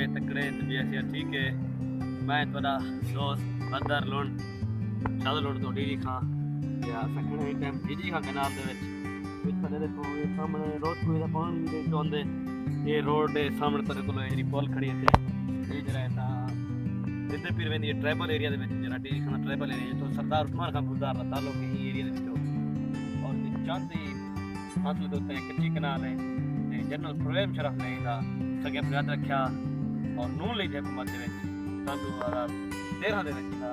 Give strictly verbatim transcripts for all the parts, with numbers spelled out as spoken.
تکڑے تے B S ٹھیک ہے۔ میں تہاڈا دوست بدر لنڈ، شاد لنڈ تو ڈی جی خان۔ یا سکھنے ہی time D G Khan canal دے وچ وچ تھلے دے پو سامنے روڈ کوئی دا پانی بھی دے چوندے۔ یہ روڈ دے سامنے تیرے کولو جڑی پل کھڑی ہے، یہ جڑا ہے تا جتنے پیر ویندی ہے ٹرائبل ایریا دے وچ، جڑا D G Khan tribal area تو سردار عثمان خان بزدار دا تعلق ہے ایریا دے وچوں۔ اور چاندی حاصل کرتے ہیں کچی کنال ہے، تے جنرل پرویم شرف نے دا سگے بنیاد رکھیا اور نون لیگ حکومت دے وچ سن دو ہزار تیرہ دے وچ دا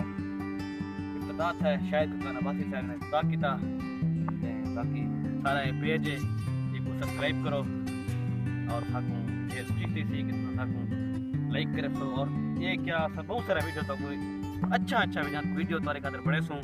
افتتاح تھا۔ شاید کانا باسی صاحب نے افتتاح کیتا۔ تے باقی سارا یہ پیج ہے، یہ کو سبسکرائب کرو اور ساکوں یہ سوچی تھی سی کہ تم ساکوں لائک کرے سو۔ اور یہ کیا سب بہت سارا ویڈیو تو کوئی اچھا اچھا ویڈیو ویڈیو تمہارے خاطر بڑے سوں۔